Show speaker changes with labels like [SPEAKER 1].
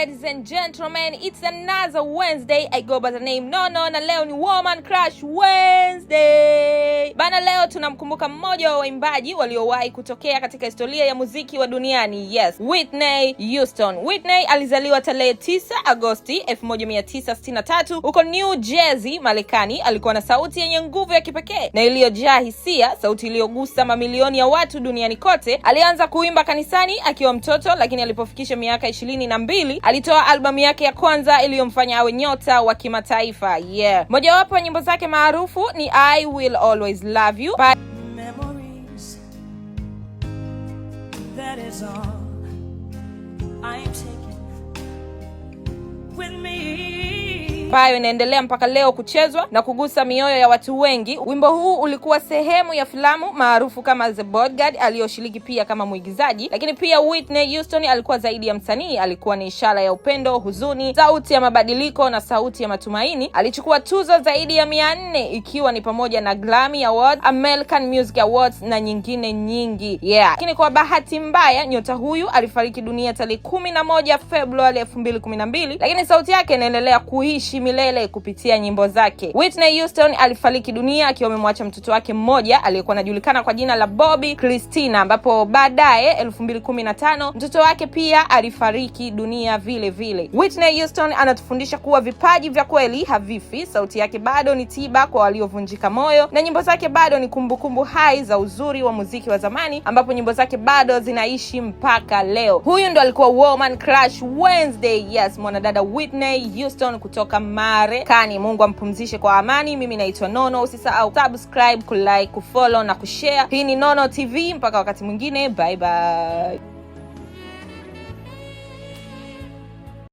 [SPEAKER 1] Ladies and gentlemen, it's another Wednesday. I go by the name Nono na leo ni Woman Crush Wednesday. Bana, leo tunamkumbuka mmoja wa waimbaji waliowahi kutokea katika historia ya muziki wa duniani. Yes, Whitney Houston. Whitney alizaliwa tarehe 9 Agosti 1963 huko New Jersey, Marekani. Alikuwa na sauti yenye nguvu ya kipekee na iliyojaa hisia, sauti iliyogusa mamilioni ya watu duniani kote. Alianza kuimba kanisani akiwa mtoto, lakini alipofikisha miaka 22 alitoa albamu yake ya kwanza iliyomfanya awe nyota wa kimataifa. Yeah. Mojawapo wa nyimbo zake maarufu ni "I Will Always Love You".
[SPEAKER 2] Memories. That is all I'm taking with me.
[SPEAKER 1] Ambayo inaendelea mpaka leo kuchezwa na kugusa mioyo ya watu wengi. Wimbo huu ulikuwa sehemu ya filamu maarufu kama The Bodyguard aliyoshiriki pia kama mwigizaji. Lakini pia Whitney Houston alikuwa zaidi ya msanii, alikuwa ni ishara ya upendo, huzuni, sauti ya mabadiliko na sauti ya matumaini. Alichukua tuzo zaidi ya 400, ikiwa ni pamoja na Grammy Award, American Music Awards na nyingine nyingi. Yeah. Lakini kwa bahati mbaya nyota huyu alifariki dunia tarehe 11 Februari 2012, lakini sauti yake inaendelea kuishi milele kupitia nyimbo zake. Whitney Houston alifariki dunia akiwa amemwacha mtoto wake mmoja aliyekuwa anajulikana kwa jina la Bobbi Kristina, ambapo baadaye 2015 mtoto wake pia alifariki dunia vile vile. Whitney Houston anatufundisha kuwa vipaji vya kweli havifi. Sauti yake bado ni tiba kwa waliovunjika moyo na nyimbo zake bado ni kumbukumbu hai za uzuri wa muziki wa zamani, ambapo nyimbo zake bado zinaishi mpaka leo. Huyu ndo alikuwa Woman Crush Wednesday. Yes, mwanadada Whitney Houston kutoka Marekani. Mungu ampumzishe kwa amani. Mimi naitwa Nono. Usisahau subscribe, kulike, kufollow na kushare. Hii ni Nono TV. Mpaka wakati mwingine, bye bye.